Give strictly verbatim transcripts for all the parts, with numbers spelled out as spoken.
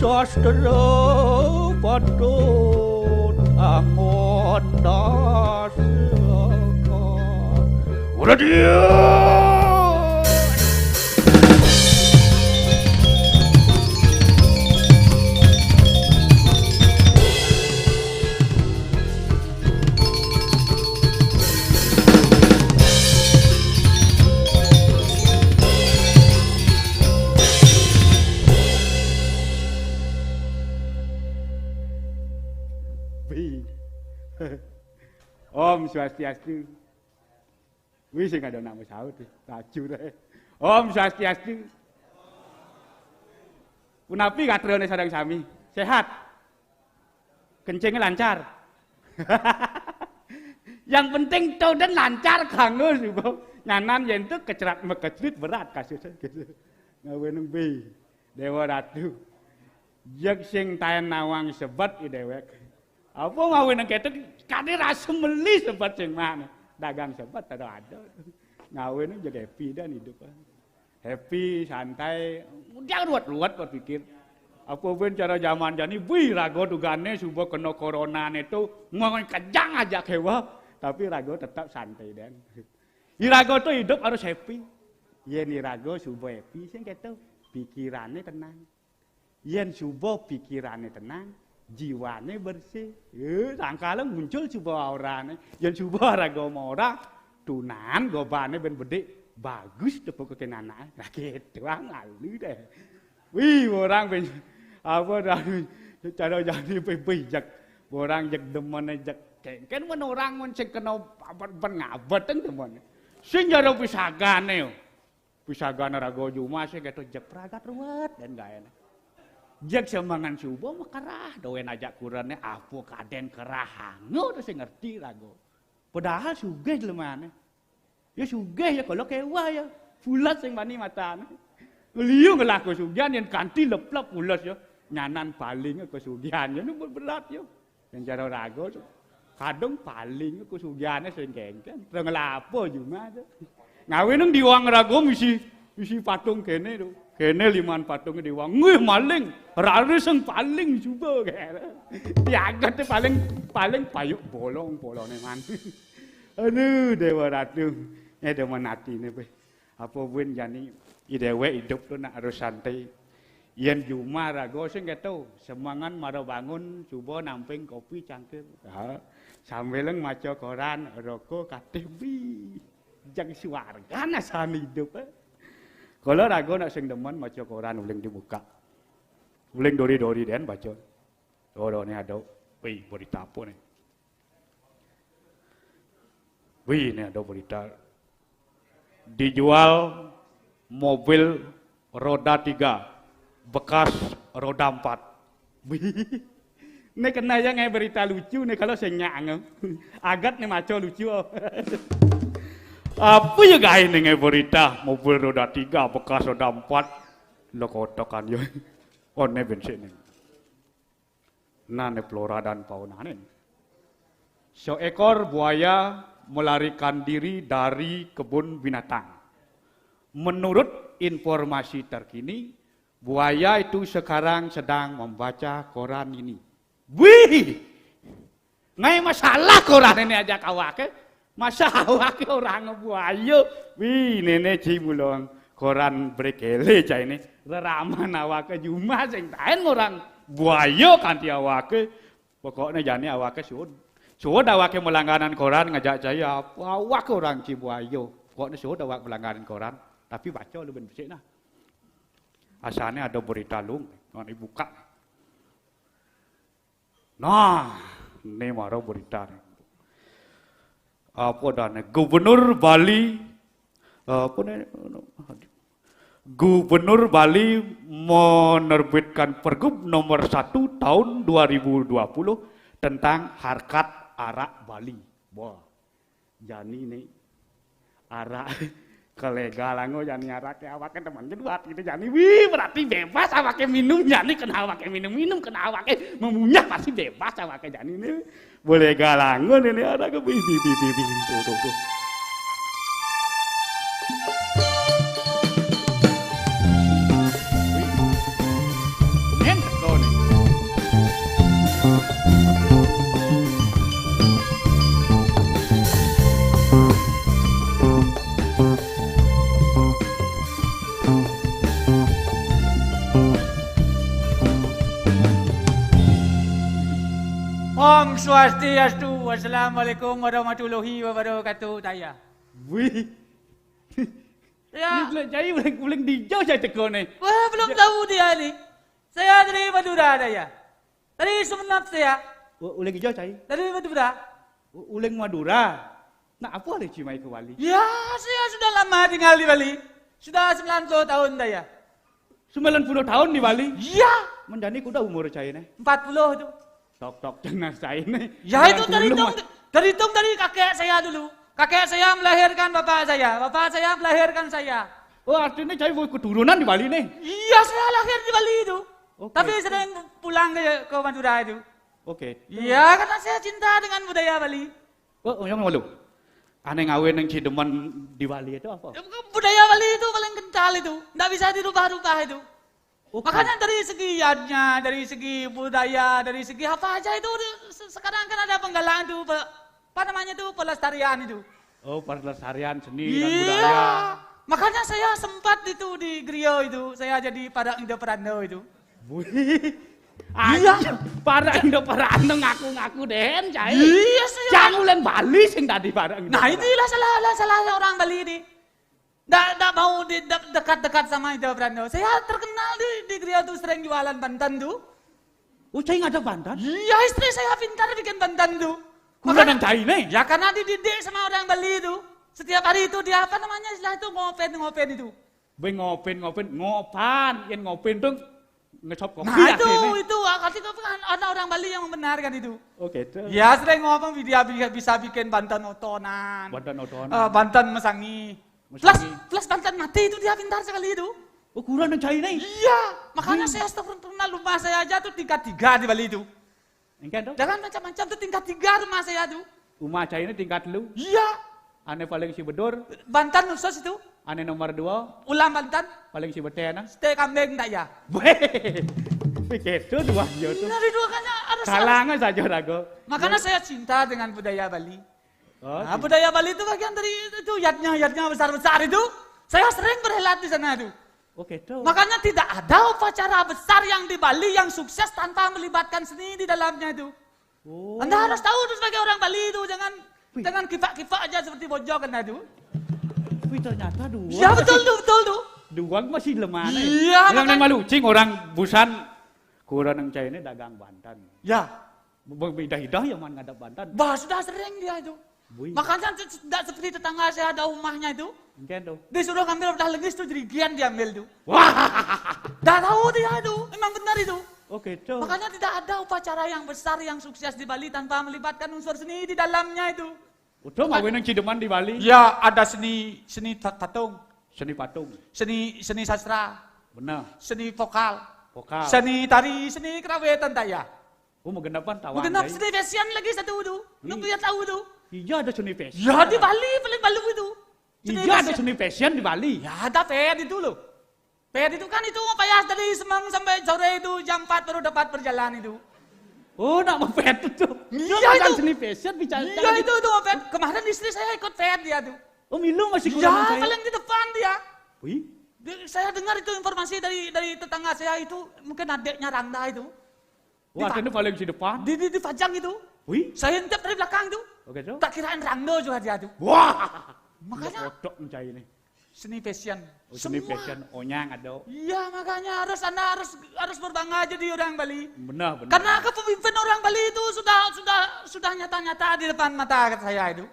Sastra patut angon dasakan. Ora dia. Wih. Om Swastiastu. Wih, sing ada nama saut, laju deh. Om Swastiastu. Punapi gatrane sareng sami? Sehat? Kencingnya lancar? Yang penting to dan lancar kanggo suba. Nyanan yen to kecrat mekecrit berat kasusnya gitu. Ngaweneng be. Dewa Ratu. Jeg sing taen nawang sebet i dewek. Apa ngaweneng ketek kade rasa meli sebet sing mana? Dagang sebet ada ada. Ngaweneng jeg happy dan hidup. Happy, santai, dia ruwet-ruwet berpikir. Apa ben cara zaman jani, wih, raga dugane suba kena coronane to, mau kejang aja kewa, tapi raga tetap santai dan. Iraga to hidup harus happy. Yen iraga suba happy, sing keto, pikirane tenang. Yen suba pikirane tenang, jiwane bersih. Eh, sangkala muncul suba aurane. Yen suba raga mora, tunan gobane ben bedik, bagus tepuk keken anake. Lah gitu ah, ngalu deh. Wih, orang ben apa dah cara jani bejek. Orang jek demene jek kengken men orang men sing kena abet ben ngabet ten demen. Sing jaro pisagane. Pisagane raga juma sing keto jek pragat ruwet dan gaene. Jek semangan suba mekerah, doen ajak kurane apa kaden kerah hango to sing ngerti raga. Padahal sugih jelemane. Ya sugih ya kala kewah ya. Bulat sing wani matane. Liu ngelah kesugihan yen kanthi leplep ules ya. Nyanan paling kesugihan ya ini berat ya. Yang cara raga tu. Kadung paling aku sugiane sing kengken. Terus ngelapo juma tu. Ngawe nang diwang raga misi misi patung kene tu. Kene liman patung diwang. Ngih maling. Rare sing paling suba kene. Tiaget tu paling paling payuk bolong bolone man. Aduh Dewa Ratu. Eh demen atine pe. Apa buin jani i dewek idup tu nak harus santai. Yen juma raga sing keto, semangan mara bangun suba namping kopi cangkir. Ha, sambileng maca koran, roko katih bi. Jeng suargan asane idup. Eh. Kala raga nak sing demen maca koran uling dibuka. Uling dori-dori den baca. Dorone ada, wih, berita apa ni? Wih, ini ada berita. Dijual mobil roda tiga bekas roda empat. Wih. Ini kena yang berita lucu nih kalau saya nyang. Agat nih maco lucu. Apa ya gawe nih berita mobil roda tiga bekas roda empat lo kotokan yo. Oh, ini bensin nih. Nah, ini flora dan fauna nih. Seekor buaya melarikan diri dari kebun binatang. Menurut informasi terkini, buaya itu sekarang sedang membaca koran ini. Wih! Ngai masalah koran ini aja kawake. Masa awake orang buaya. Wih, nene ci mulong koran brekele cah ini. Reraman awake juma sing taen orang buaya kanthi awake. Pokoknya jani awake suud. Suud awake melangganan koran ngajak cai apa awak orang Cibuayo. Pokoknya suud awak melangganan koran. Tapi baca lu ben besik nah. Asane ada berita lu, nanti buka. Nah, ini mara berita nih. Apa dah nih? Gubernur Bali, apa nih? Gubernur Bali menerbitkan Pergub nomor satu tahun dua ribu dua puluh tentang harkat arak Bali. Wah, jani nih arak kelegalango jani arak ya awake teman kedua kita jani wih berarti bebas awake minum jani kena awake minum minum kena awake memunyah pasti bebas awake jani nih boleh galango ini arak ke wih wih wih wih wih tuh tuh tuh. Wih. Nen, tuh. Om Swastiastu. Assalamualaikum warahmatullahi wabarakatuh, Daya. Wih. Ini Ya, belum jadi, belum, belum dijauh saya teko nih. Wah, belum tahu dia ini. Saya dari Madura, Daya. Dari Sumenep saya. U-, uling ijo cai. Dari Madura. U-, uling Madura. Nak apa le cimai ke Bali? Ya, saya sudah lama tinggal di Bali. Sudah sembilan puluh tahun saya. Sembilan puluh tahun di Bali? Iya. Menjani kuda umur cai ne? Empat puluh itu. Tok tok jangan cai ne. Ya, itu terhitung, terhitung dari kakek saya dulu. Kakek saya melahirkan bapak saya, bapak saya melahirkan saya. Oh, artinya cai keturunan di Bali nih? Iya, saya lahir di Bali itu. Oke. Tapi sering pulang ke, ke Madura itu. Oke. Iya, karena saya cinta dengan budaya Bali. Oh, yang malu. Aneh ngawin yang cideman di Bali itu apa? Ya, budaya Bali itu paling kental itu, nggak bisa dirubah-rubah itu. Oke. Makanya dari segi yadnya, dari segi budaya, dari segi apa aja itu di-, se-, sekarang kan ada penggalaan itu, pe-, apa namanya itu, pelestarian itu. Oh, pelestarian seni dan budaya. Iya. Makanya saya sempat itu di Grio itu, saya jadi para Indo Perando itu. Wih. Iya. Anjir, para Indo Perando ngaku-ngaku den, cai. Iya, saya. Jangan ulen Bali sing tadi para Indo Perando. Nah, itulah salah, salah, salah orang Bali ini. Ndak, ndak mau di-, de-, dekat-dekat sama Indo Perando. Saya terkenal di, di Grio tuh sering jualan banten tuh. Oh, cai ngadep banten? Iya, istri saya pintar bikin banten tuh. Kurang yang cai nih. Ya, karena dididik sama orang Bali itu. Setiap hari itu dia, apa namanya, istilah itu, ngopen-ngopen itu. Be ngopen, ngopen, ngopan, yen ngopen tuh ngesop kopi. Nah, ya, itu, ini. Itu, ah, kasih kopi kan ada orang Bali yang membenarkan itu. Oke, itu. Ya, sering ngomong dia bi-, bisa bikin banten otonan. Banten otonan. Eh, banten mesangi. Mesangi. Plus, plus banten mati itu dia pintar sekali itu. Oh, kurang yang cai nih. Iya, makanya saya astagfirullah, rumah saya aja tuh tingkat tiga di Bali itu. Engken tuh? Jangan macam-macam tuh, tingkat tiga rumah saya tuh. Rumah cai ini tingkat lu? Iya. Ane paling si bedur? Banten khusus itu. Ane nomor dua? Ulam banten. Paling si bete nah? Sate kambing tak ya? Weh, pikir tuh dua dia tuh. Dari dua kan harus. Salah nggak saja rago. Makanya saya cinta dengan budaya Bali. Oh, nah, budaya Bali itu bagian dari itu, yadnya, yadnya besar-besar itu. Saya sering berhelat di sana itu. Oke, tuh. Makanya tidak ada upacara besar yang di Bali yang sukses tanpa melibatkan seni di dalamnya itu. Oh. Anda harus tahu tuh sebagai orang Bali itu, jangan, wih, jangan kifak-kifak aja seperti Bojog kan itu. Wih, ternyata dua. Ya, betul tuh, betul tuh. Dua masih lemah nih. Iya, yang makanya malu cing orang busan kurang yang cai ini dagang banten. Ya. Be-, be-, idah-idah yang man ngadep banten. Bah, sudah sering dia itu. Bui. Makanya se-, tidak seperti tetangga saya ada rumahnya itu. Engken tuh. Disuruh ngambil bedah lengis tuh jerigian diambil tuh. Wah. Dah tahu dia itu, memang benar itu. Oke, tuh. Makanya tidak ada upacara yang besar yang sukses di Bali tanpa melibatkan unsur seni di dalamnya itu. Udah mau nang cideman di Bali? Ya, ada seni, seni ta-, tatung. Seni patung. Seni, seni sastra. Benar. Seni vokal. Vokal. Seni tari, seni kerawitan tak ya? Oh, menggenapan tawang. Menggenap cai. Seni fashion lagi satu tu. Lu punya tahu tu? Iya, ada seni fashion. Ya, di Bali paling balu itu. Seni fashion. Iya, ada seni fashion di Bali. Ya, ada fair itu loh. Fair itu kan itu payah dari semang sampai sore itu, jam empat baru dapat berjalan itu. Oh, nak mau fair itu. Iya, itu. Seni fashion bicara. Iya, itu, itu fair. Kemarin istri saya ikut fair dia tu. Oh, milu masih kurang saya. Paling di depan dia. Wih. Dia, saya dengar itu informasi dari, dari tetangga saya itu, mungkin adiknya Rangda itu. Wah, ini paling di depan. Di, di, dipajang itu. Wih. Saya intip dari belakang itu. Oke, tuh. Tak kirain Rangda juga dia tuh. Wah. Makanya kodok mencari ini. Seni fashion. Oh, seni fashion, onyang ada. Iya, makanya harus, Anda harus, harus berbangga jadi orang Bali. Benar, benar. Karena kepemimpin orang Bali itu sudah, sudah, sudah nyata-nyata di depan mata saya itu.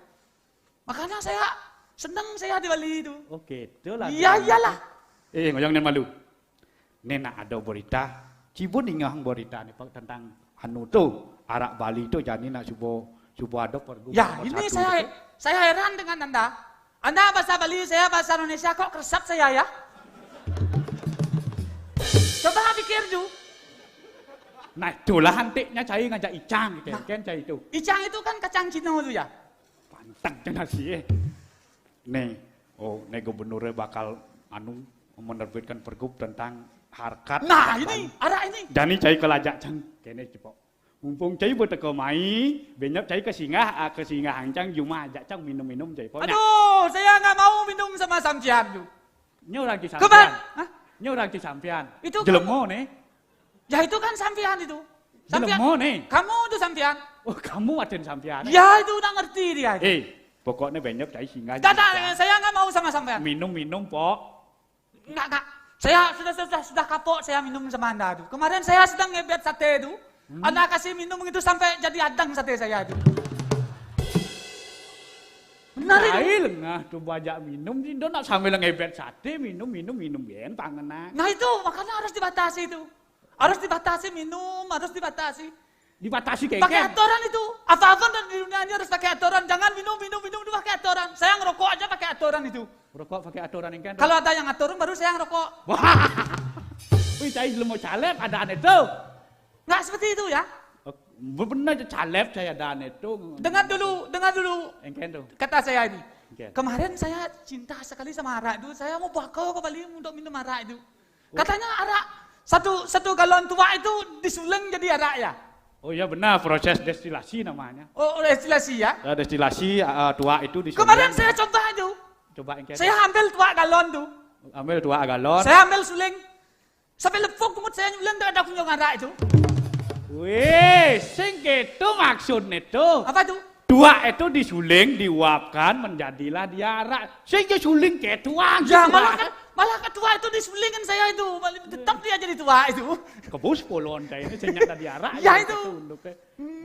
Makanya saya senang saya di Bali itu. Oke, itulah. Iya, iyalah. Eh, ngoyong nen malu. Nen nak ada berita. Cibun ingah berita ni, Pak, tentang anu tu, arak Bali tu, jani nak cuba, cuba ada pergub. Ya, ini saya, saya heran dengan Anda. Anda bahasa Bali, saya bahasa Indonesia, kok keresap saya ya? Coba pikir tu. Nah, itulah antiknya cai ngajak icang gitu, kan cai itu. Icang itu kan kacang Cina tu ya? Pantang cenah sih, eh. Nih, oh, nih gubernurnya bakal anu menerbitkan pergub tentang harkat. Nah, ini, arak ini. Jani cai kelajak cang. Kene cepok. Mumpung cai berteko mai, benyap cai ke singgah, ah, ke singgah ancang juma ajak cang minum-minum cai pokoknya. Aduh, saya nggak mau minum sama sampian tu. Nya orang Cisampian. Hah? Nya orang Cisampian. Itu jelema nih. Ya itu kan sampian itu. Sampian. Jelema nih. Kamu tu sampian. Oh, kamu aden sampean. Ya, itu ndak ngerti dia itu. Eh, pokoknya banyak dari singgah. Tidak, tidak, saya nggak mau sama sampean. Minum, minum, Pok. Nggak, nggak. Saya sudah, sudah, sudah kapok saya minum sama Anda itu. Kemarin saya sedang ngebet sate itu. Hmm. Anda kasih minum itu sampai jadi adang sate saya itu. Benar itu. Ai lengah tuh bajak minum, Indo nak sambil ngebet sate, minum, minum, minum, yen pangenan. Nah itu, makanya harus dibatasi itu. Harus dibatasi minum, harus dibatasi. Dibatasi kayak pakai aturan itu. Apa-apa dan di dunia ini harus pakai aturan. Jangan minum, minum, minum itu pakai aturan. Saya ngerokok aja pakai aturan itu. Rokok pakai aturan yang kan. Kalau ada yang ngatur, baru saya ngerokok. Wah. Wih, saya belum mau caleb, ada aneh tuh. Nggak seperti itu ya. Oh, benar aja caleb saya ada aneh tuh. Dengar dulu, dengar dulu. Engken tuh. Kata saya ini. Engken. Kemarin saya cinta sekali sama arak itu. Saya mau bakal ke Bali untuk minum arak itu. Oh. Katanya arak satu satu galon tuak itu disuling jadi arak ya. Oh ya benar, proses destilasi namanya. Oh, destilasi ya? Ya, destilasi, eh, tuak itu disuling. Kemarin saya coba itu. Coba engken. Saya ambil tuak galon tuh. Ambil tuak galon. Saya ambil suling. Sampai lepuk kulit saya nyuling, ndak ada kunjung arak itu. Weh, sing gitu maksudnya tuh. Apa itu? Tuak itu disuling, diuapkan, menjadilah dia arak. Sing dia suling ke tuak. Ya, gitu, malah kan, malah ketua itu disulingin saya itu. Malah tetap dia jadi tuak itu. Kebus polon kayak ini, saya nyata dia arak. Ya, itu. Untuk ke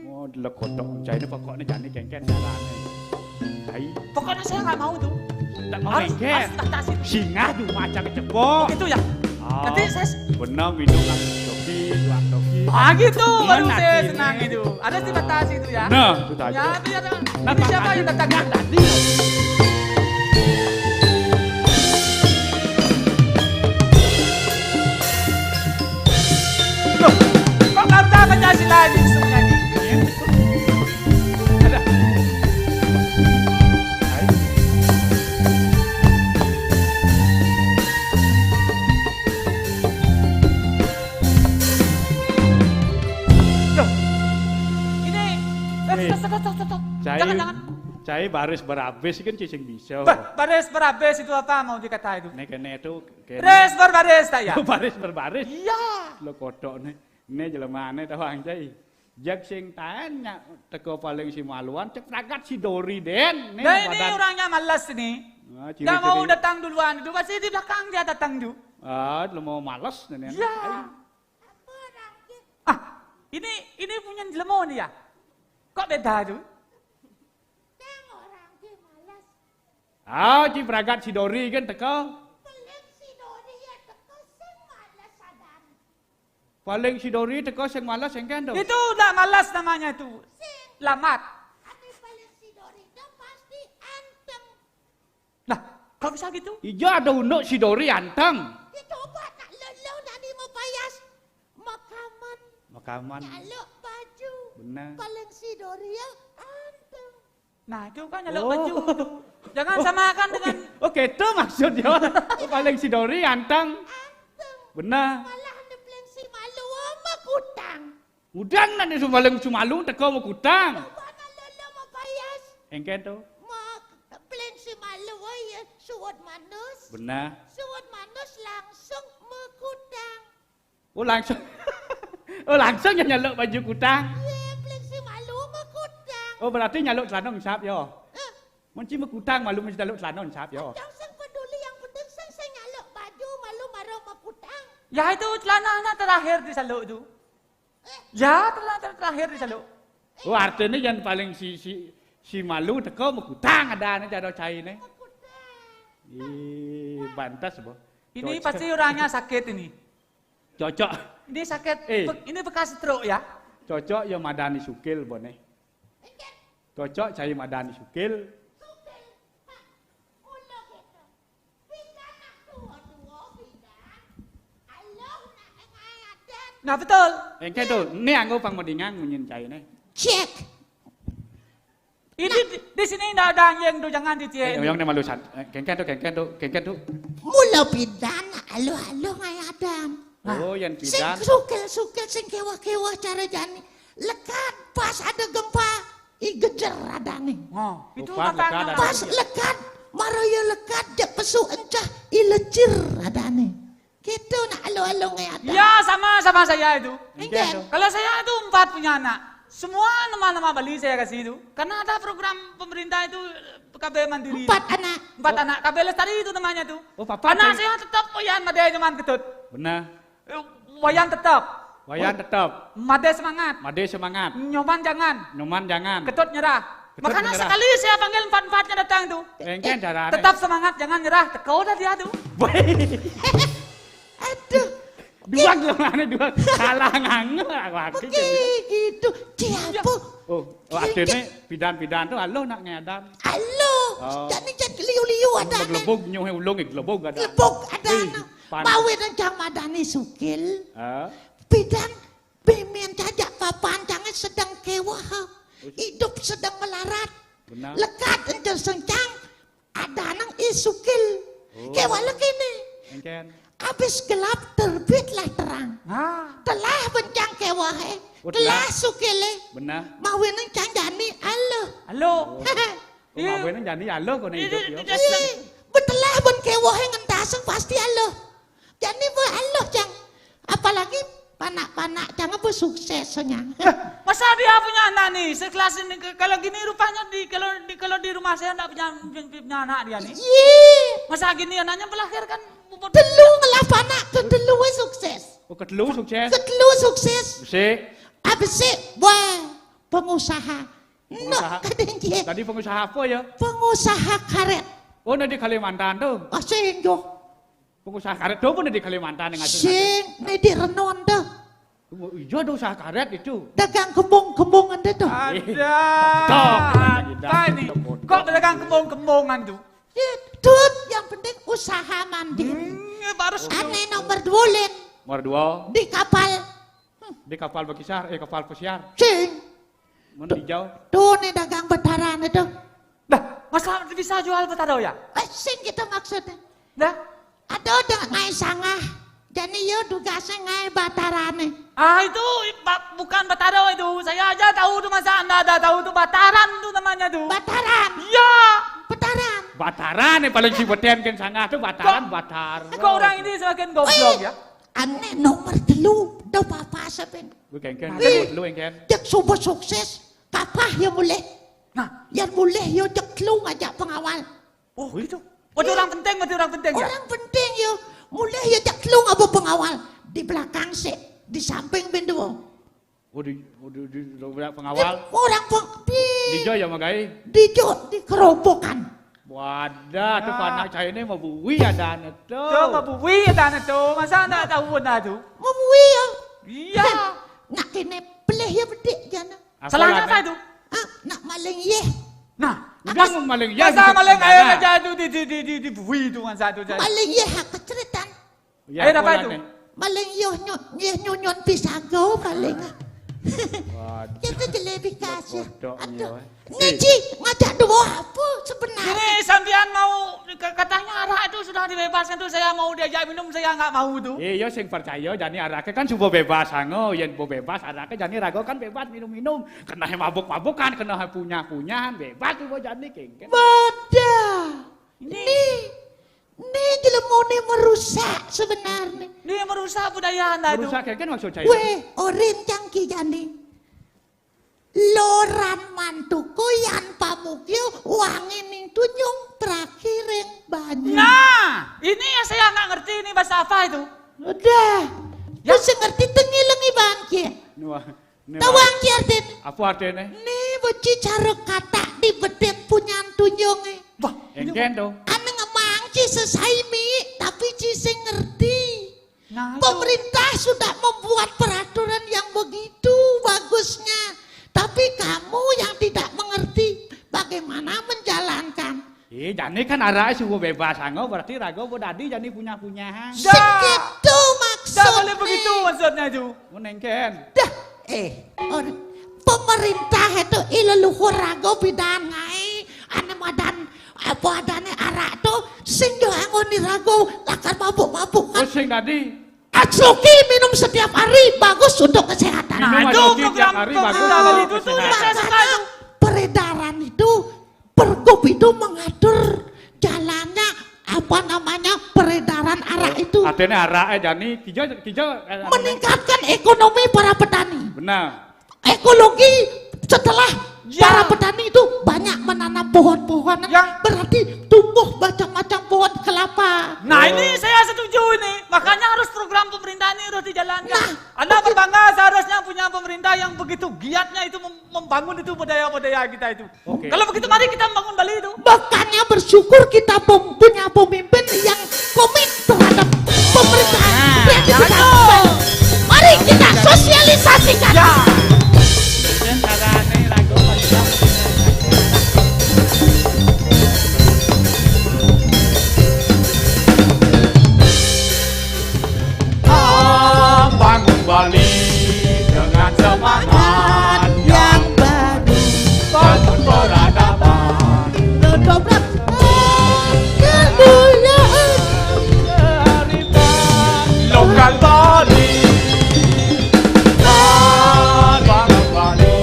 Oh, delok kodok, jane pokoknya jane kengken carane. Hai. Pokoknya saya nggak mau tuh. Ndak mau harus, kengken. Harus batasi. Singa tuh macam kecebok. Begitu ya? Oh. Nanti saya benar minum lah. Toki, dua toki. Ah, gitu, baru saya senang itu. Harus dibatasi itu ya. Nah, itu tadi. Ya, itu ya. Nah, ini siapa yang datang? Tadi. Loh, kok Marta Pancasila ini bisa menyanyi? Ada. Loh, ini, eh, stop, stop, stop, stop, stop. Jangan, jangan. Cai baris berabis kan cicing bisa. Baris berabis itu apa mau dikata itu? Nek kene itu Kene. Baris berbaris ta ya? Baris berbaris. Iya. Lo kodok nih. Ini jelemane tau ang cai. Jak sing tanya teko paling si maluan, cek pragat si Dori den. Nih, nah, ini orangnya malas ini. Nah, nggak mau datang duluan itu, pasti di belakang dia datang ju. Ah, lo mau males nih. Iya. Ah, ini ini punya jelema nih ya. Kok beda tuh? Ah, ci pragat si Dori kan teko. Paling si Dori ya teko sing males adan. Paling si Dori teko sing males, sing kan tuh. Itu ndak malas namanya itu. Sing. Lamat. Ati paling si Dori itu pasti anteng. Nah, kok bisa gitu? Iya, ada unduk si Dori anteng. Ya coba nak lelo tadi mau payas. Makaman. Makaman. Nyaluk baju. Benar. Paling si Dori ya anteng. Nah, itu kan nyaluk baju. Jangan samakan dengan. Oke, itu maksudnya. Paling si Dori anteng. Anteng. Benar. Malah anu paling si malu sama kutang. Udang nanti si paling si malu teko mau kutang. Coba nak lelo mau payas. Engken tuh. Mau paling si malu ya suwut manus. Benar. Suwut manus langsung mau kutang. Oh, langsung. Oh, langsung ya nyaluk baju kutang. Iya, paling si malu mau kutang. Oh, berarti nyaluk celana ensap ya. Eh. Menci mau kutang malu menci nyaluk celana ensap ya. Yang sing peduli yang penting sing sing nyaluk baju malu maro mau kutang. Ya itu celana anak terakhir di saluk itu. Eh. Ya, celana ter- terakhir di saluk. Oh, artinya yang paling si si si malu teko mau kutang ada nih cara cai nih. Mau kutang. Ih, bantas boh. Ini pasti orangnya sakit ini. Cocok. Ini sakit, eh. Be- ini bekas stroke ya? Cocok ya madani sukil bone. Cocok cai madani sukil. Nah, betul. Engke tuh, ini anggo pang modingan munyin cai ne. Cek. Ini di, di sini ndak ada anjing tuh, jangan dicek. Eh, yang malu san. Eh, kengken tuh, kengken tuh, kengken tuh. Mula pidan aluh-aluh ngayadan. Oh, yang pidan. Sing sukil-sukil, sing kewah-kewah cara jani. Lekad pas ada gempa, i gejer adane. Oh, itu pas lekad, pas lekad, maraya lekad, dek pesu encah, i lecir adane. Gitu nak aluh-aluh ngayadan. Ya, sama, sama saya itu. Engken. Kalau saya itu empat punya anak. Semua nama-nama Bali saya kasih itu. Karena ada program pemerintah itu, K B mandiri. Empat anak. Empat anak, K B lestari itu namanya tuh. Oh, papa. Anak saya tetap Wayan Madai cuman Ketut. Benar. Eh, Wayan tetap. Wayan tetap. Madai semangat. Madai semangat. Nyoman jangan. Nyoman jangan. Ketut nyerah. Ketut Makanya nyerah. Sekali saya panggil empat-empatnya datang tuh. Engken carane. Tetap semangat, jangan nyerah. Teko dah dia tuh. Aduh. Dua gimana dua? Salah ngange aku. Oke, gitu. Siapa? Oh, oh, adene pidan-pidan tuh aluh nak ngedan. Aluh. Oh. Jane jan liu-liu ada. Glebug nyuhe ulung glebug ada. Glebug ada. Mawe nang cang madani sukil. Heeh. Pidan bemen cajak papan cange sedang kewah. Hidup sedang melarat. Benar. Lekat encer sencang. Ada nang isukil. Oh. Kewale kene. Engken. Abis gelap terbitlah terang. Ah. Telah bencang kewahe. Oh, telah. Telah sukile. Benar. Mawe nang cang jani aluh. Aluh. Oh. Iya. Mawe nang jani aluh kone hidup ya. Iya. Betelah ben kewahe ngentaseng pasti aluh. Jani be aluh cang. Apalagi panak-panak cang be sukses nyang. Masa dia punya anak nih sekelas ini kalau gini rupanya di kalau di kalau di rumah saya enggak punya punya anak dia nih. Iya. Masa gini anaknya melahirkan telu ngelah panak ketelu sukses. Oh, ketelu sukses. Ketelu sukses. Sik. Abis sik wah pengusaha. Pengusaha. Nok kadang dia. Tadi pengusaha apa ya? Pengusaha karet. Oh, nanti Kalimantan tuh. Oh, sing yo. Pengusaha karet do pun di Kalimantan yang ngatur. Sing ne di Renon tuh. Oh, iya ada usaha karet itu. Dagang kembung-kembungan deh tuh. Ada. Apa ini? Kok dagang kembung-kembungan tuh? Ya, Dut, yang penting usaha mandiri. Hmm, ya, baru. Ane nomor dua, Lin. Nomor dua. Di kapal. Di kapal bekisar, eh, kapal pesiar. Sing. Mun hijau. Tuh nih dagang betarane tuh. Dah, masa bisa jual betara ya? Eh, sing gitu maksudnya. Dah. Ada udah ngai sangah. Jadi yo tugasnya ngai batarane. Ah, itu bukan batara itu. Saya aja tahu tuh, masa Anda ada tahu tuh bataran tuh namanya tuh. Bataran. Iya. Bataran. Bataran yang paling sibeten kan sangah tuh bataran, batar. Kok orang ini semakin goblok ya? Ane nomor telu, do papa sepen. Gue kengken, nomor telu engken. Cek subuh sukses, kapah ya mulih. Nah, yang mulih ya cek telu ngajak pengawal. Oh, itu. Waduh, orang penting, waduh, orang penting ya. Orang penting ya. Mulih ya cek telu ngabo pengawal. Di belakang sih, di samping ben dua. Oh, di, oh, di, di, di pengawal. Orang peng, di, dijo ya, Magai? Dijo di kerobokan. Wadah, tuh anak saya ini mau bui ada anak tuh. Tuh, mau bui ada anak tuh. Masa ndak tahu pun dah tuh? Mau bui ya? Iya. Nak kene pelih ya bedik jana. Salahnya apa itu? Ah, nak maling ye. Nah, udah mau maling ye. Masa maling aja itu di di di di di bui itu kan satu. Maling ye hak keceritan. Ayo apa itu? Maling yo nyut nyeh nyunyon pisago paling. Waduh. Itu jelebi kasih. Aduh. Ngaji ngajak dua apa sebenarnya? Ini sampean mau katanya arak itu sudah dibebaskan tuh, saya mau diajak minum saya nggak mau tuh. Iya, sing percaya jani araknya kan sudah bebas ango, yang mau bebas araknya jani rago kan bebas minum-minum. Kena mabuk-mabukan, kena punya-punyahan, bebas tuh jani kengken. Wadah. Ini. Nih, nih jelema nih merusak sebenarnya. Nih merusak budaya anda itu. Merusak kan maksud saya. Weh, orin cangki jani. Loran mantuku yan pamukil wangi ning tunjung terakhir yang banyu. Nah, ini yang saya nggak ngerti ini bahasa apa itu. Udah. Ya. Terus ngerti tengi lengi bangkit. Wah. Tawang ki artine? Apa artine? Ni beci cara katak di bedeng punyan tunjunge. Wah, engken to. Ane ngemang ci sesai mi, tapi ci sing ngerti. Nah, pemerintah sudah membuat peraturan yang begitu bagusnya, tapi kamu yang tidak mengerti bagaimana menjalankan. Eh, jani kan arake suku bebas ango, berarti rago bo dadi jani punya-punya. Dah. Segitu maksudnya. Dah boleh begitu maksudnya itu. Menengken. Dah, eh, orang pemerintah itu ileluhur rago bidan ngai, ane madan apa adane arak tu sing jo angoni rago lakar mabuk-mabuk kan. Oh, sing dadi. Asloki minum setiap hari bagus untuk kesehatan. Nah, minum itu program tiap hari bagus untuk kesehatan. Makanya peredaran itu pergub itu mengatur jalannya apa namanya peredaran arak itu. Artinya arak eh jani kijo kijo eh, meningkatkan ekonomi para petani. Benar. Ekologi setelah Ya. para petani itu banyak menanam pohon-pohon, Ya. berarti tumbuh macam-macam pohon kelapa. Nah, ini saya setuju ini. Makanya harus program pemerintah ini harus dijalankan. Nah, Anda betul. berbangga seharusnya punya pemerintah yang begitu giatnya itu mem- membangun itu budaya-budaya kita itu. Oke. Kalau begitu mari kita membangun Bali itu. Makanya bersyukur kita pem- punya pemimpin yang komit terhadap pemerintahan. Nah, kreativitas. Mari kita sosialisasikan. Ya. Bangun Bali dengan semangat yang baru. Bangun peradaban. Kedobrak kemuliaan. Lokal Bali. Bangun Bali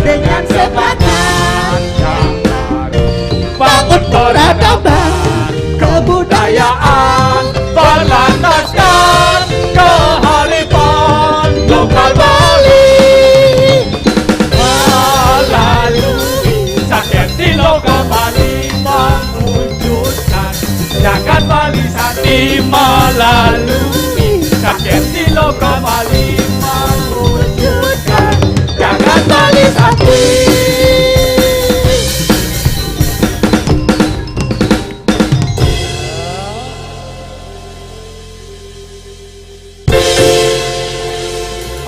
dengan semangat yang baru. Bangun peradaban, kebudayaan, berlandaskan kearifan lokal Bali. Melalui Sakti Lokal Bali mewujudkan Jagat Bali Sakti. Melalui Sakti Lokal Bali mewujudkan Jagat Bali Sakti.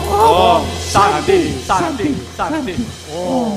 Om Santi, Santi, Santi. Om